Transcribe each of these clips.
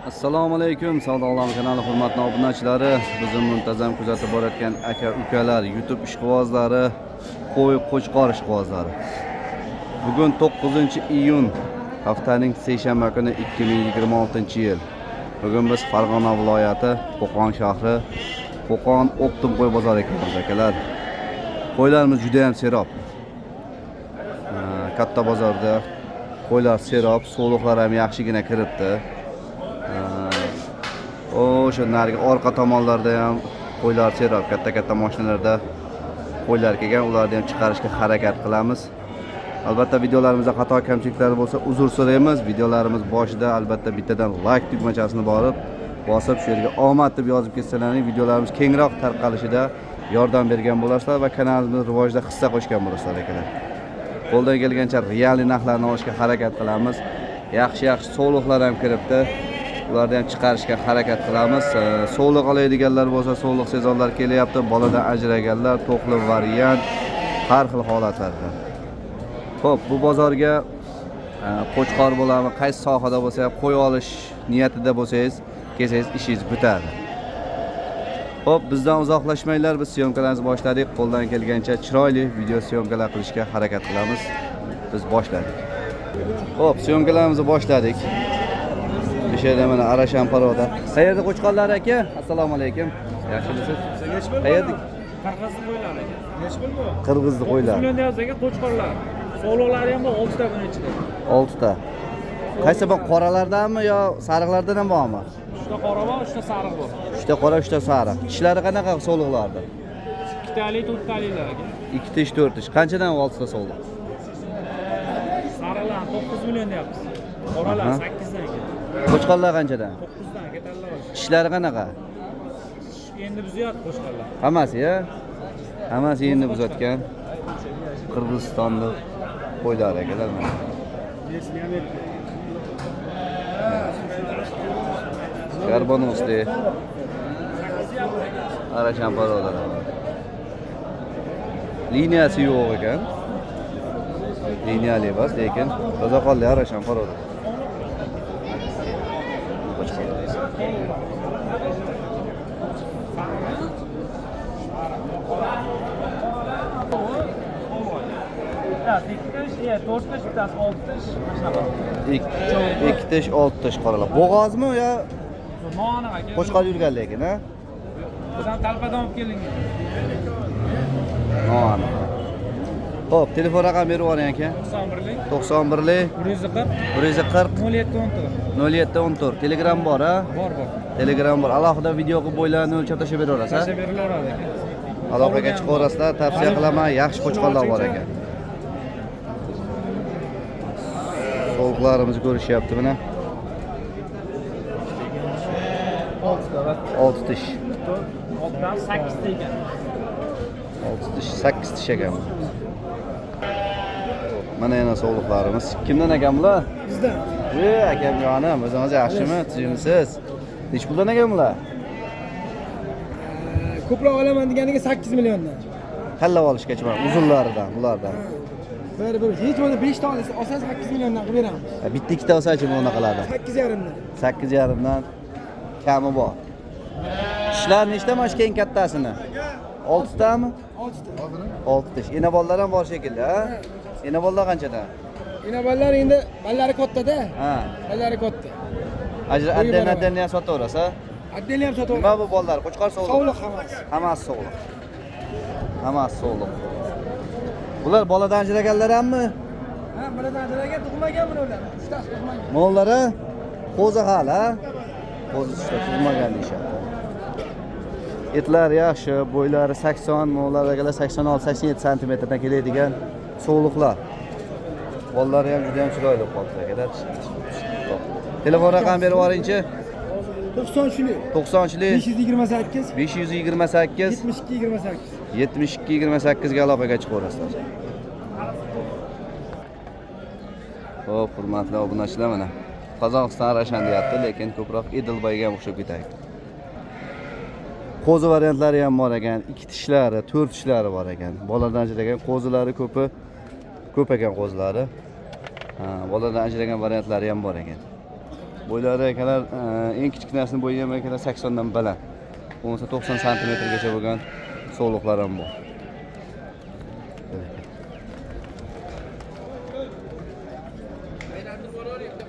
Assalomu alaykum, Savdo olami kanali hurmatli obunachilari, bizni muntazam kuzatib borayotgan aka ukalar, YouTube ishqibozlari, qo'y qo'chqor ishqibozlari. Bugun 9-iyun, haftaning seshanba kuni, 2026-yil. Bugun biz Farg'ona viloyati, Qo'qon shahri, Qo'qon оптом qo'y bozoriga kelamiz, akalar. Qo'ylarimiz juda ham serob. Katta bozorda qo'ylar serob, so'liqlar ham yaxshigina kiribdi. O'sha narigi orqa tomonlarda ham qo'ylar serob, katta-katta mashinalarda qo'ylar kelgan, ularni ham chiqarishga harakat qilamiz. Albatta, videolarimizda xato kamchiliklar bo'lsa, uzr so'raymiz. Videolarimiz boshida albatta bittadan like tugmachasini borib bosib, shu yerga omad deb yozib ketsalaring, videolarimiz kengroq tarqalishida yordam bergan bo'lasizlar va kanalimiz rivojida hissa qo'shgan bo'lasizlar, akalar. Qo'ldan kelgancha реальный narxlarni olishga harakat qilamiz. Yaxshi yaxshi sovliqlar ham kiribdi. Ularni ham chiqarishga harakat qilamiz. Sovliq oladiganlar bo'lsa, sovliq sezonlar kelyapti. Boladan ajraganlar, to'qli variant, har xil holatlarda. Xo'p, bu bozorga qo'chqor bo'ladimi, qaysi sohada bo'lsa ham qo'y olish niyatida bo'lsangiz, kelsangiz ishingiz bitadi. Xo'p, bizdan uzoqlashmanglar, biz съёмка larimizni boshladik. Qo'ldan kelgancha chiroyli video съёмка lar qilishga harakat qilamiz. Biz boshladik. Xo'p, съёмка larimizni boshladik. O'sha yerda mana Arashan порода. Qayerda qo'chqorlar, aka? Assalomu alaykum. Yaxshimisiz? Qayerda? Qirg'izni qo'ylari aka. Nechi pul bu? Qirg'izni qo'ylar. Million deyapsiz aka, qo'chqorlar. Sovliqlari ham bor, 6 ta buni ichida. 6 ta. Qaysi bu, qoralardanmi yo sariqlardan ham bormi? 3 ta qora bor, 3 ta sariq bor. 3 ta qora, 3 ta sariq. Tishlari qanaqa sovliqlarni? Ikkitali, to'rttalilar aka. 2 tish, 4 tish. Qanchadan 6 ta sovliq? Sariqlar 9 million deyapmiz. Qoralar 8 dan aka. Qo'chqorlar qanchadan? 9 dan aka, tanlab olish. Tishlari qanaqa? Endi buzyapti qo'chqorlar. Hammasi ya? Hammasi endi buzatgan. Qirg'izistonlik qo'ylar, akalar, mana. Горбоносый. Arashan порода lar. Liniyasi yo'q ekan. Liniyali emas, lekin toza qonli Arashan порода. Qo'chqorlar. Bittasi 2 tish, 4 tish, bittasi 6 tish, mana shunaqa. Ikki tish, olti tish qoralar. Bo'g'ozmi yo Noaniq aka. qo'chqor yurgan lekin, ha? Biz ham Talpadan olib kelingan. Noaniq. Xo'p, telefon raqam berib yuboring, aka. 91lik 91lik 140 140 07 14. 07 14. Telegram bor, ha? Bor, bor. Telegram bor. Alohida video qilib bo'ylarni o'lchab tashlab beraverasiz, ha? Tashlab berilaveradi aka. Aloqaga chiqaverasizlar, tavsiya qilaman, yaxshi qo'chqorlar bor ekan. Sovuqlarimizni ko'rishyapti mana. 6 tish. 6dan 8 ta ekan. 6 tish, 8 tish ekan. Mana yana sovliqlarimiz. Kimdan ekan bular? Bizdan. E, akam jonim, o'zingiz yaxshimi? Tuzukmisiz? Nechi puldan ekan bular? Ko'proq olaman deganiga 8 milliondan. Tanlab olishgacha mana uzunlaridan, bulardan. Bir bir hech bo'lmasa 5 ta olsa, olsangiz 8 milliondan qilib beramiz. Ha, bitta ikkita olsachi bunaqalardan? 8,5dan. 8,5dan kami bor. Tishlar nechta mana shu eng kattasini? 6 tami? 6 ta. 6 tish. Ena bolalar ham bor shekilli, ha? Ena bolalar qanchadan? Ina bolalar endi balllari katta-da. Ha. Ballari katta. Ajra Bo'yi отдельно barobar. Отдельно ham sotaverasiz, ha? Отдельно ham sotib. Nima bu bolalar? Qo'chqor sovliq. Sovliq hammasi. Hammasi sovliq. Hammasi sovliq. Bular boladan ajraganlar hammi? Ha, boladan ajragan, tug'magan buni ular. Uchtasi tug'magan. Mollari qo'zi hali, ha? Qo'zi sutda tug'magan deyishyapti. Etlar yaxshi, bo'ylari 80, mollar akalar 86-87 santimetrdan keladigan sovliqlar. Bolalari ham juda ham chiroyli qolibdi, akalar. Xo'p. Telefon raqam berib yuboringchi. 93lik 90lik 528 528 72 28. 72 28 ga aloqaga chiqaverasizlar. Xo'p, hurmatli obunachilar, mana Qozog'iston Arashan deyapti, lekin ko'proq Edilbayga ham o'xshab ketadi. Qo'zi variantlari ham bor ekan, ikki tishlari, to'rt tishlari bor ekan. Boladan ajragan qo'zilari ko'pi ko'p ekan qo'zilari. Ha, boladan ajragan variantlari ham bor ekan. Bo'ylari akalar, eng kichkinasini bo'yi ham akalar 80 dan baland. Bo'lmasa 90 santimetrgacha bo'lgan sovliqlar ham bor.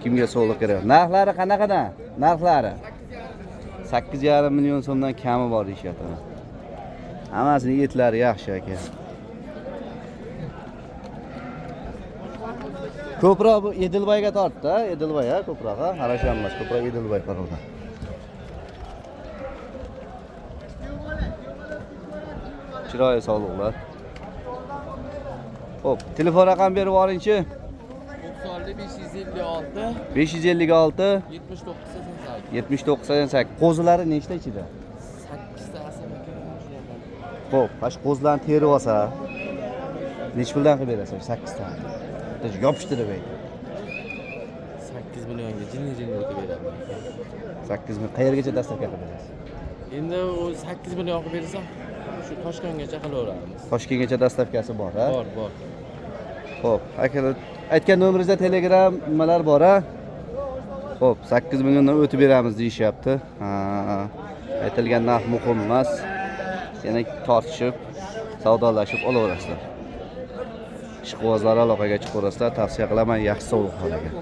Kimga sovliq kerak? Narxlari qanaqadan? Narxlari 8,5 million so'mdan kami bor deyishyapti. Hammasining etlari yaxshi aka. Ko'proq bu Edilboyga tortdi, ha? Edilboy, ha, ko'proq, ha? Arashan emas, ko'proq Edilboy paroda. Chiroyli sovliqlar. Xo'p, telefon raqam berib yuboringchi. 556 556 79 88. 79 88. Qo'zilari nechta ichida? 8 ta asam aka. Xo'p, mana shu qo'zilarni terib olsa, necha puldan qilib berasiz 8 ta? Bitta yopishtirib ayt. 8 millionga jinni-jinni o'tib beraman. 8 million qayergacha dastavka qilib berasiz? Endi u 8 million qilib bersam, shu Toshkentgacha qilaveramiz. Toshkentgacha dastavkasi bor, ha? Bor, bor. Xo'p, akalar, aytgan nomeringizda Telegram nimalar bor, ha? Xo'p, 8 milliondan o'tib beramiz deyishyapti. Ha, aytilgan narx muhim emas. Yana tortishib, savdolashib olaverasizlar. Ishqibozlar aloqaga chiqaverasizlar, tavsiya qilaman, yaxshi sovliqlar ekan.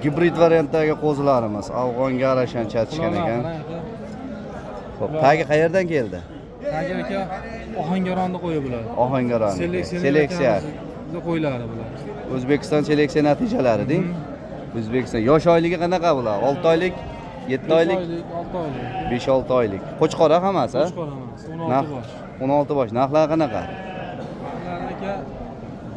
Gibrid variantdagi qo'zilarimiz Afg'onga arashan chatishgan ekan. Xo'p, tagi qayerdan keldi? Tagi aka Ohangaronni qo'yi bular. Ohangaron. Seleksiya. Qo'ylari bular. O'zbekiston seleksiya natijalari deng. O'zbekiston yosh oyligi qanaqa bular? 6 oylik, 7 oylik, 6 oylik. 5-6 oylik. Qo'chqora hammasi? Qo'chqor hammasi. 16 bosh. 16 bosh. Narxlari qanaqa? Narxlari aka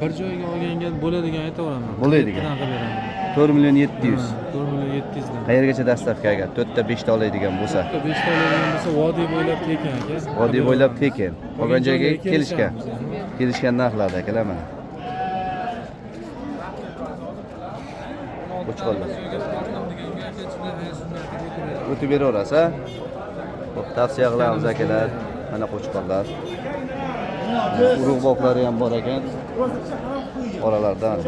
bir joyga olganga bo'ladigan aytaveraman. Bo'ladigan. Qilib beraman. 4 million 700. 4 million 700 dan. Qayergacha dastavka agar 4 ta 5 ta oladigan bo'lsa? 4 ta 5 ta oladigan bo'lsa vodiy bo'ylab tekin aka. Vodiy bo'ylab tekin. Qolgan joyga kelishgan. Kelishgan narxlarda akalar mana. Qo'chqorlar. O'tib beraverasiz, ha? Xo'p, tavsiya qilamiz akalar. Mana qo'chqorlar. Urug' boplari ham bor ekan. Oralardan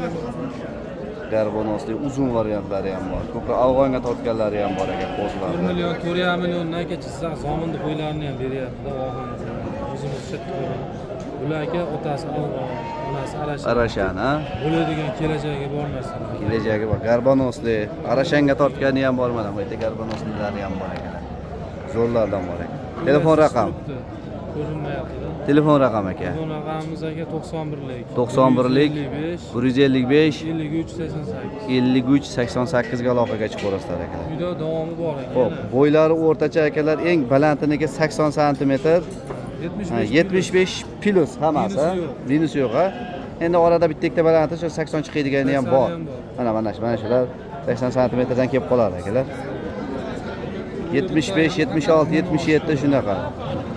garbonosli uzun variantlari ham bor. Ko'proq Afg'onga tortganlari ham bor ekan qo'zilar. 1 million, 4,5 milliondan aka Jizzax zominni qo'ylarini ham beryapti-da, o'zimiz chetda qo'ygan. Bular aka otasi Afg'on, onasi Arashan. Arashan, ha? Bo'ladigan kelajagi bor narsalar. Kelajagi bor. Garbonosli, Arashanga tortgani ham bor mana bu yerda garbonoslilari ham bor ekan. Zo'rlardan bor ekan. Telefon raqam. Ko'rinmayapti-da. Telefon raqam aka. Telefon raqamimiz aka 91lik. 91lik 155 53 88. 53 88 ga aloqaga chiqaverasizlar akalar. Uyda davomi bor aka. Xo'p, bo'ylari o'rtacha akalar, eng balandiniki 80 santimetr. 75 plus hammasi. Minus yo'q, ha? Endi orada bitta ikkita balanti shu 80 chiqadigani ham bor. Mana mana shular 80 santimetrdan kelib qoladi akalar. 75, 76, 77 shunaqa.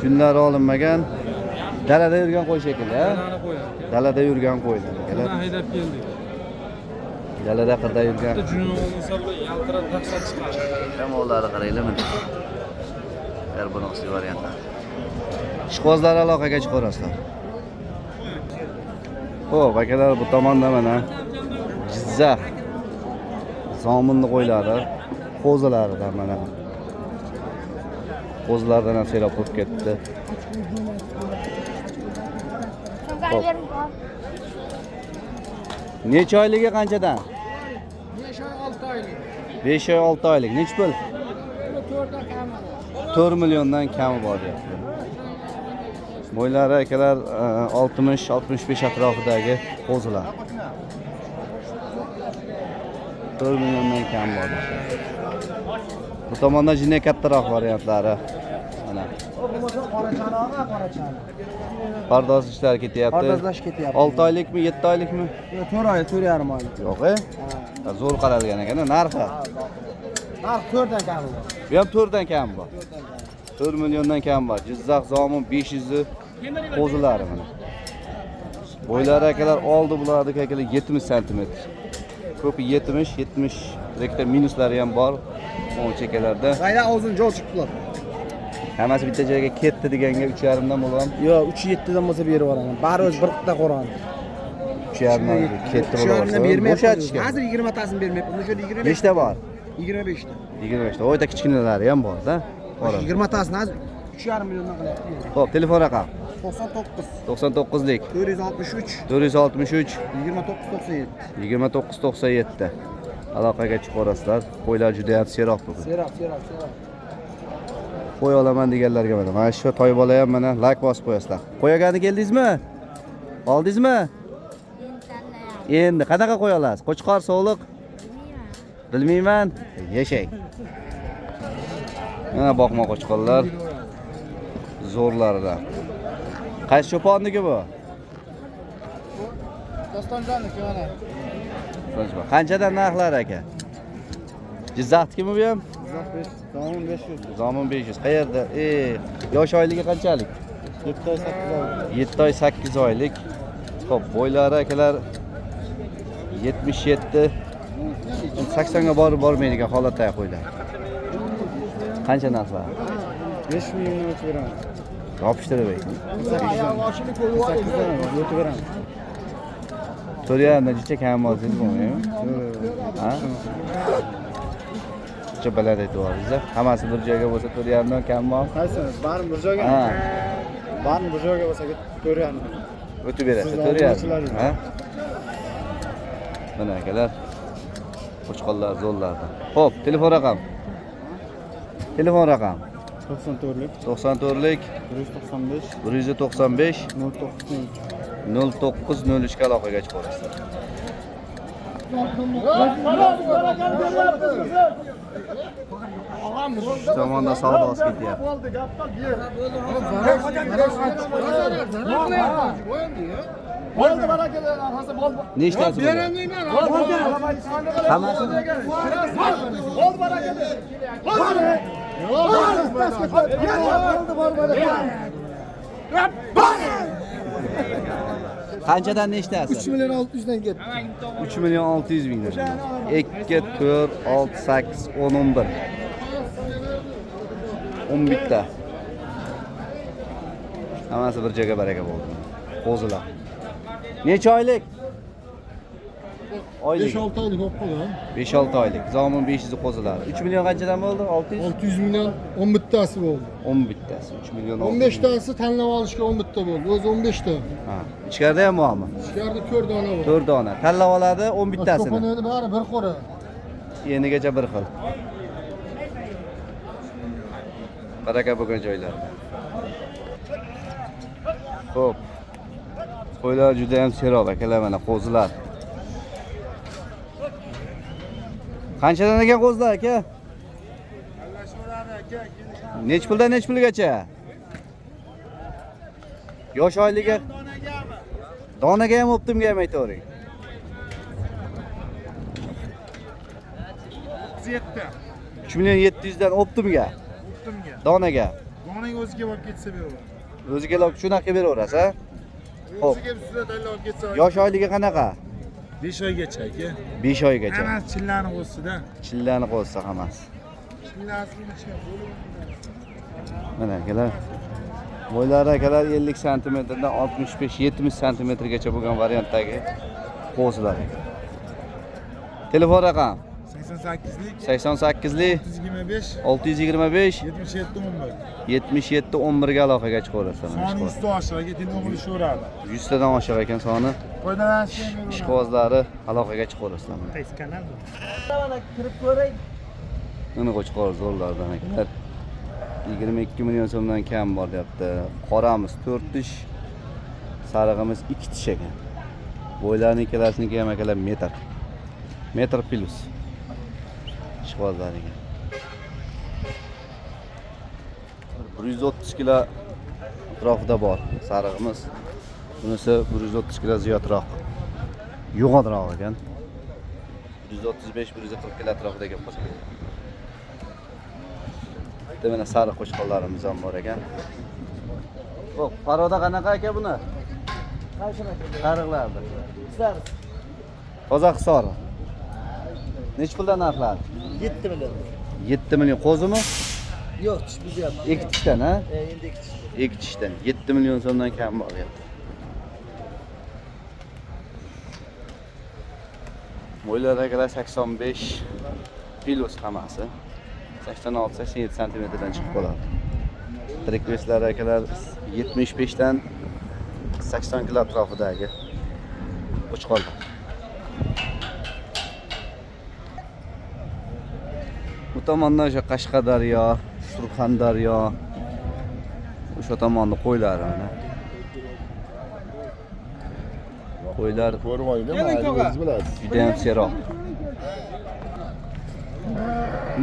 Junlari olinmagan. Dalada yurgan qo'y shekilli, ha? Dalada yurgan qo'ylar akalar. Haydab keldik. Dalada qirda yurgan. Bitta junini olinsa bular yaltirab dahshat chiqadi. Shamollari qaranglar mana. Garbonosli variantlar. Ishqibozlar aloqaga chiqaverasizlar. Xo'p, akalar, bu tomonda mana Jizzax zominni qo'ylari, qo'zilaridan mana. Qo'zilardan ham seylab bo'lib ketdi. Xo'p. Necha oyligi qanchadan? 5 oy 6 oylik. 5 oy 6 oylik. Necha pul? 4 milliondan kami bor deyapti. Bo'ylari akalar 60-65 atrofidagi qo'zilar. 4 milliondan kam bor. Bu tomonda jinne kattaroq variantlari. Mana. Pardoz ishlari ketyapti. Pardozlash ketyapti. 6 oylikmi, 7 oylikmi? Yo'q, 4 oy, 4,5 oylik. Yo'q, e? Zo'r qaralgan ekan, narxi. Narx 4 dan kam bor. Bu ham 4 dan kam bor. 4 milliondan kam bor. Jizzax zomin 500 qo'zilari mana. Bo'ylari akalar oldi bularniki akalar 70 santimetr. Ko'pi 70, 70 ikkita minuslari ham bor. O'ng chekkalarda. Qayda o'zini jo'l chiqibdilar. Hammasi bitta joyga ketdi deganga 3,5 dan bo'lgan. Yo'q, 3,7 dan bo'lsa berib yuboraman. Bari o'zi bir qitda qo'rg'on. 3,5 ketdi 3,5 dan bermayapmiz. Bo'shatishgan. Hozir 20 tasini bermayapmiz. O'sha 25. Nechta bor? 25 ta. 25 ta. O'yta kichkinalari ham bor-da. 20 tasini hozir 3,5 milliondan qilyapti. Xo'p, telefon raqam 99 99lik 463 463 29 97. 29 97. Aloqaga chiqaverasizlar. Qo'ylar juda ham seroq bugun. Seroq, seroq, seroq. Qo'y olaman deganlarga mana mana shu toy bola ham mana lak bosib qo'yasizlar. Qo'yagani keldingizmi? Oldingizmi? Endi qanaqa qo'ya olasiz? Qo'chqor sog'liq? Bilmayman. Yashang. Mana boqma qo'chqorlar zo'rlaridan. Qaysi cho'ponniki bu? Dostonjonniki mana. Qanchadan narxlari aka? Jizzaxnikimi bu ham? Zomin 500. Zomin 500. Qayerda? Yosh oyligi qanchalik? 7 oy 8 oylik. 7 oy 8 oylik. Xo'p, bo'ylari akalar 77 80 ga borib bormaydigan holatdagi qo'ylar. Qancha narxlari? 5 milliondan o'tib beramiz. Yopishtirib ayting. 8 dan o'tib beramiz. 4,5dan jicha kam olsangiz bo'lmaymi? Ha? Jicha baland aytib yuborasiz. Hammasi bir joyga bo'lsa 4,5dan kam bor. Qaysi? Barim bir joyga. Ha. Barim bir joyga bo'lsa 4,5. O'tib berasiz, 4,5. Ha? Mana akalar. Qo'chqorlar zo'rlardi. Xo'p, telefon raqam. Telefon raqam 94lik 94lik 195 195 09 0903 ga aloqaga chiqaverasizlar. Shu tomonda savdosi ketyapti. Nechtasi bu? Hammasi. Qanchadan nechtasi? 3 million 600 dan ketdi. 3 million 600 mingdan. 2 4 6 8 10 11. 11 ta. Hammasi bir joyga baraka bo'ldi. Qo'zilar. Necha oylik? Oylik. 5-6 oylik bo'lib qoldi. 5-6 oylik. Zomin 500 qo'zilari. 3 million qanchadan bo'ldi? 600? 600 mingdan 11 tasi bo'ldi. 11 tasi. 3 million 15 tasi tanlab olishga 11 ta bo'ldi. O'zi 15 ta. Ha. Ichkarida ham bormi? Ichkarida 4 dona bor. 4 dona. Tanlab oladi 11 tasini. Cho'ponini bari bir qo'ra. Yenigacha bir xil. Baraka bo'lgan joylar. Xo'p. Qo'ylar juda ham seroq akalar, mana qo'zilar. Qanchadan ekan qo'zilar aka? Nech puldan nech pulgacha? Yosh oyligi donaga ham o'ptimga ham aytavering. 37. 3 million 700 dan o'ptimga. O'ptimga. Donaga. Donaga o'zi kelib olib ketsa beraveradi. O'zi kelib shunaqa beraverasiz, ha? Xo'p. O'zi kelib sizlar tanlab olib ketsa. Yosh oyligi qanaqa? 5 oygacha aka. 5 oygacha. Hammasi chillani qo'shsa-da. Chillani qo'shsa hammasi. Chillasini ichgan bo'lib. Mana akalar. Bo'ylari akalar 50 santimetrdan 65-70 santimetrgacha bo'lgan variantdagi qo'zilar. Telefon raqam 88lik 88lik 625 625 77 11. 77 11 ga aloqaga chiqaverasizlar. Soni 100 ta oshiq aka, telefon qilishaveradi. 100 tadan oshiq ekan soni. Foydalanishga ham Ishqibozlari aloqaga chiqaverasizlar. Qaysi kanal bu? Mana kirib ko'ray. Mana qo'chqor zo'rlardan akalar. 22 million so'mdan kam bor deyapti. Qoramiz 4 tish, sarig'imiz 2 tish ekan. Bo'ylarining ikkalasiniki ham akalar metr. Metr plus. Ishqibozlariga. 130 kilo atrofida bor sarig'imiz. Bunisi 130 kilo ziyodroq. Yo'g'onroq ekan. 135-140 kilo atrofida kelib qolsa kerak. Bitta mana sariq qo'chqorlarimiz ham bor ekan. Xo'p, paroda qanaqa aka buni? Sariqlarni. Toza Hisor. Necha puldan narxlari? 7 million. 7 million qo'zimi? Yo'q, tish buzyapti. Ikki tishdan, ha? Endi ikki tish. Ikki tishdan 7 million so'mdan kam bor deyapti. Bo'ylari akalar 85 plus hammasi. 86-87 santimetrdan chiqib qoladi. Tirikveslar akalar 75 dan 80 kilo atrofidagi qo'chqorlar. Bu tomondan o'sha Qashqadaryo, Surxondaryo o'sha tomonni qo'ylari mana. Qo'ylar Ko'rib olinglar, mayli o'zingiz bilasiz. Juda ham seroq.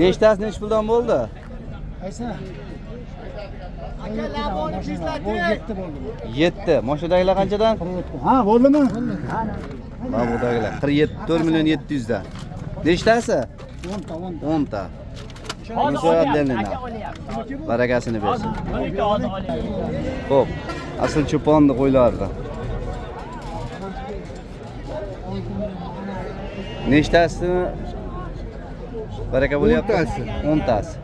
Nechtasi nech puldan bo'ldi? Qaysi? Aka, laboni tezlating. 7. Mashinadagilar qanchadan? Ha, bo'ldimi? Mana budagilar 44 million 700 dan. Nechtasi? 10 ta, 10 ta. 10 ta. Barakasini bersin. Xo'p, asl cho'ponni qo'ylardi. Nechtasini baraka bo'lyapti? 10 tasi.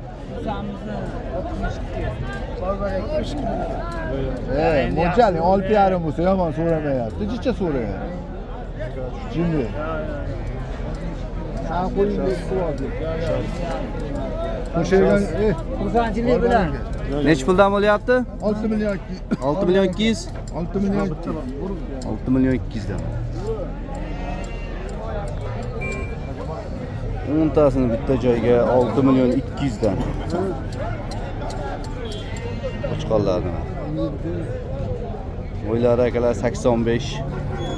Mo'ljaling 6,5 bo'lsa yomon so'ramayapti. Jicha so'rayapti. Jinni. San qo'ying deb so'radi. Qo'shilgan, Xursandchilik bilan. Nech puldan bo'lyapti? 6 million 200. 6 million 200. 6 million 200. 6 million 200 dan. 10 tasini bitta joyga 6 million 200 dan. Qo'chqorlarni. Bo'ylari akalar 85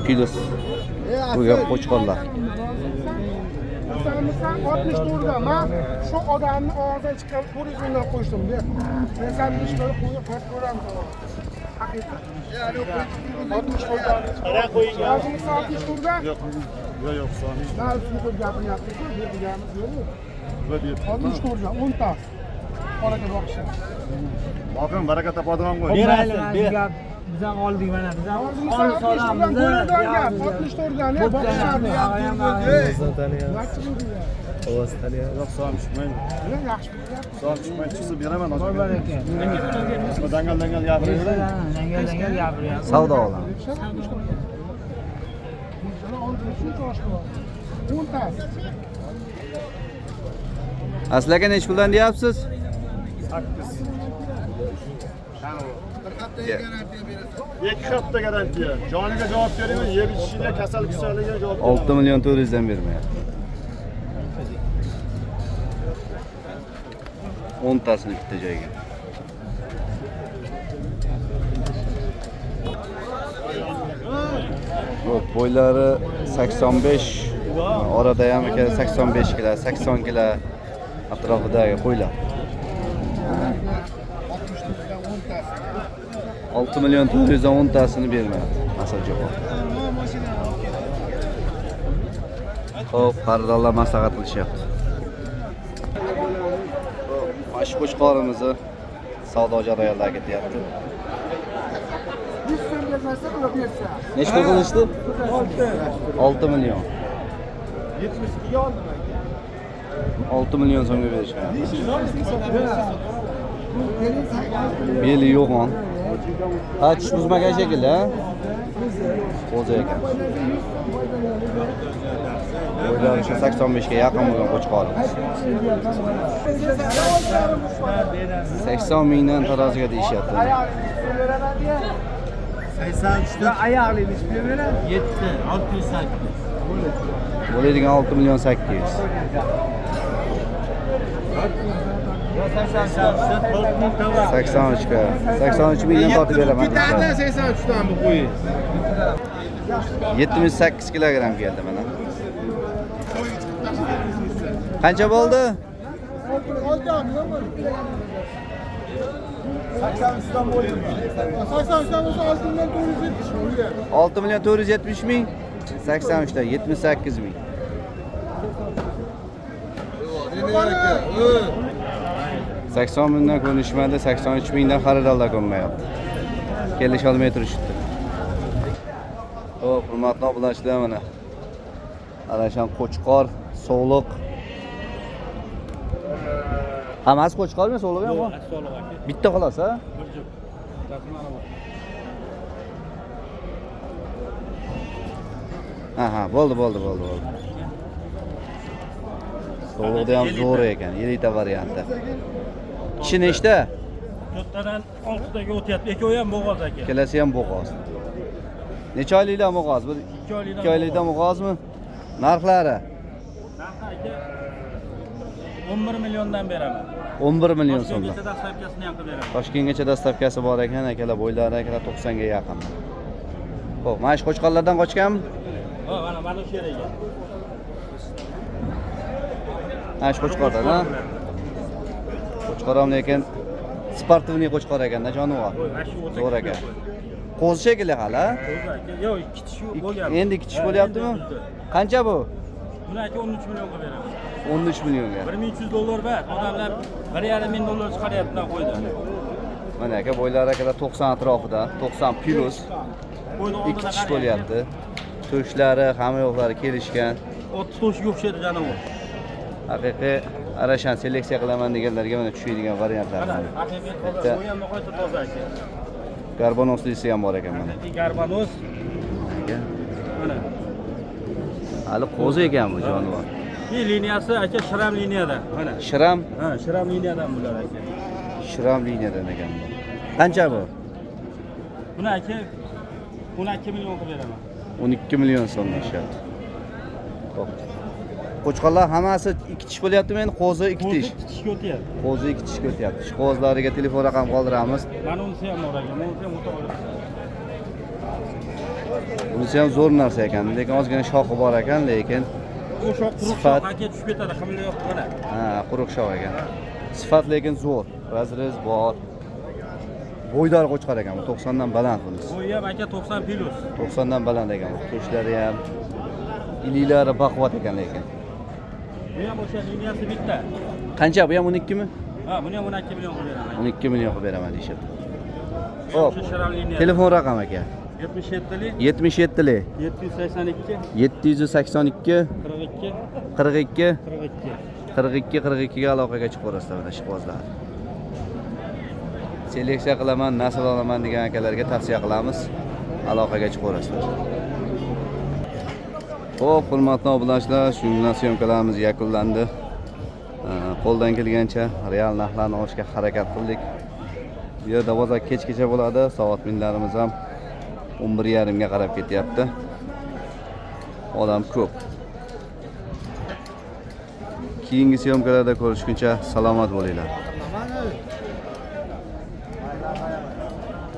plus bo'lgan qo'chqorlar. 64 dan men shu odamni og'zidan chiqqan 400 mingdan qo'shdim. Men sen qo'yib qo'yib ko'ramiz. Haqiqat. 64 dan. Qara qo'ying. 64 dan. Yo'q, yo'q, soni. Ben üstünü koyup gapiryapti-ku, bu deganimiz yo'q. 64 dan 10 ta. Qoraga boqishi. Boqing, baraka topadigan qo'y. Berasiz, biz ham oldik mana, biz ham olib solamiz. 64 dan ya boqishadi. Ovoz taniyapti. Yo'q, son tushmaydi. Yaxshi. Son tushmaydi, chiqsa beraman hozir. Dangal-dangal gapiraveradi. Dangal-dangal gapiryapti. Savdo olamiz. Asli aka nech puldan deyapsiz? 8. 2 hafta garantiya. Joniga javob beraman, yeb ichishiga, kasal kusaliga javob beraman. 6 million 400 dan bermayapti. 10 tasini bitta joyga. Xo'p, bo'ylari 85, orada ham aka 85 kilo, 80 kilo atrofidagi qo'ylar. 6 million 410 tasini bermayapti. Asal javob. Xo'p, xaridorlar maslahat qilishyapti. Mana shu qo'chqorimizni savdo jarayonlari ketyapti. 100 so'm bermasa, ular bersa. Nech pul qilishdi? 6 million. 72 ga oldim aka. 6 million so'mga berishmayapti. Beli yo'g'on. Ha, tish buzmagan shekilli, ha? Qo'zi ekan. Bo'ylari shu 85 ga yaqin bo'lgan qo'chqorimiz. 80 mingdan taroziga deyishyapti. 83 ta oyoqli necha pul beradi? 7 608. Bo'ladigan 6 million 800. 83 ga 83 mingdan tortib beraman. 83 dan bu qo'yi. 78 kilogram keldi mana. Qancha bo'ldi? 83 dan bo'ldi. 83 dan bo'lsa 6 million 470 ming. 6 million 470 ming. 83 dan 78 ming. 80 mingdan ko'nishmadi, 83 mingdan xaridorlar ko'nmayapti. Kelisha olmay turishdi. Xo'p, hurmatli obunachilar, mana Arashan qo'chqor, sog'liq. Hammasi qo'chqormi, sog'liq ham bor? Sog'liq aka. Bitta xolos, ha? Bir juft. Aha, bo'ldi, bo'ldi, bo'ldi, bo'ldi. Tovuqda ham zo'r ekan, elita varianti. Tishi nechta? 4tadan 6taga o'tyapti. Ikkovi ham bo'g'oz aka. Ikkalasi ham bo'g'oz. Necha oylikdan bo'g'oz? Bir 2 oylikdan. 2 oylikdan bo'g'ozmi? Narxlari? Narxi aka 11 milliondan beraman. 11 million so'mdan. Toshkentgacha dastavkasini ham qilib beraman. Toshkentgacha dastavkasi bor ekan, akalar, bo'ylari akalar 90 ga yaqin. Xo'p, mana shu qo'chqorlardan qochganmi? Ha, mana shu yerga. Mana shu qo'chqordan, ha? Qo'chqor ham lekin sportivniy qo'chqor ekanda, jonivor. Zo'r ekan. Qo'zi shekilli hali, ha? Qo'zi aka. Yo'q, 2 tish bo'lgan. Endi 2 tish bo'lyaptimi? Qancha bu? Buni aka 13 million qilib beraman. 13 millionga. 1300 dollar bor. Odamlar 1,5 ming dollar chiqaryapti qo'ydan. Mana aka, bo'ylari akalar 90 atrofida, 90 plus. 2 tish bo'lyapti. To'shlari, hamma yoqlari kelishgan. Ot to'shiga o'xshaydi jonivor. Haqiqiy arashan seleksiya qilaman deganlarga mana tushadigan variantlar. Haqiqiy toza, bu ham nihoyatda toza aka. Garbonoslisi ham bor ekan mana. Haqiqiy garbanos. Mana. Hali qo'zi ekan bu jonivor. Bu liniyasi aka shiram liniyada. Mana. Shiram? Ha, shiram liniyadan bular aka. Shiram liniyadan ekan bu. Qancha bu? Buni aka 12 million qilib beraman. 12 million so'm deyishyapti. Xo'p. Qo'chqorlar hammasi 2 tish bo'lyaptimi endi? Qo'zi 2 tish. Qo'zi 2 tishga o'tyapti. Qo'zi 2 tishga o'tyapti. Shu qo'zlariga telefon raqam qoldiramiz. Mana unisi ham bor aka. Unisi ham o'ta olib. Bunisi ham zo'r narsa ekan, lekin ozgina shoxi bor ekan, lekin u shox quruq Sifat. shox aka tushib ketadi, qimillayapti mana. Ha, quruq shox ekan. Sifat lekin zo'r. Razrez bor. Bo'ydor qo'chqor ekan bu, 90 dan baland bunisi. Bo'yi ham aka 90 plus. 90 dan baland ekan bu. To'shlari ham, iliklari baquvvat ekan lekin. Bu ham o'sha liniyasi bitta. Qancha bu ham 12 mi? Ha, buni ham 12 million qilib beraman. 12 million qilib beraman deyishyapti. Xo'p. O'sha shiram liniyasi. Telefon raqami aka. 77lik 77lik 782 782 42 42 42 42 42 ga aloqaga chiqaverasizlar mana shu qog'ozlar. Seleksiya qilaman, nasl olaman degan akalarga tavsiya qilamiz. Aloqaga chiqaverasizlar. Xo'p, hurmatli obunachilar, shu bilan syomkalarimiz yakunlandi. Qo'ldan kelgancha real narxlarni olishga harakat qildik. Bu yerda bozor kechgacha bo'ladi. Soat minlarimiz ham 11:30 ga qarab ketyapti. Odam ko'p. Keyingi syomkalarda ko'rishguncha salomat bo'linglar.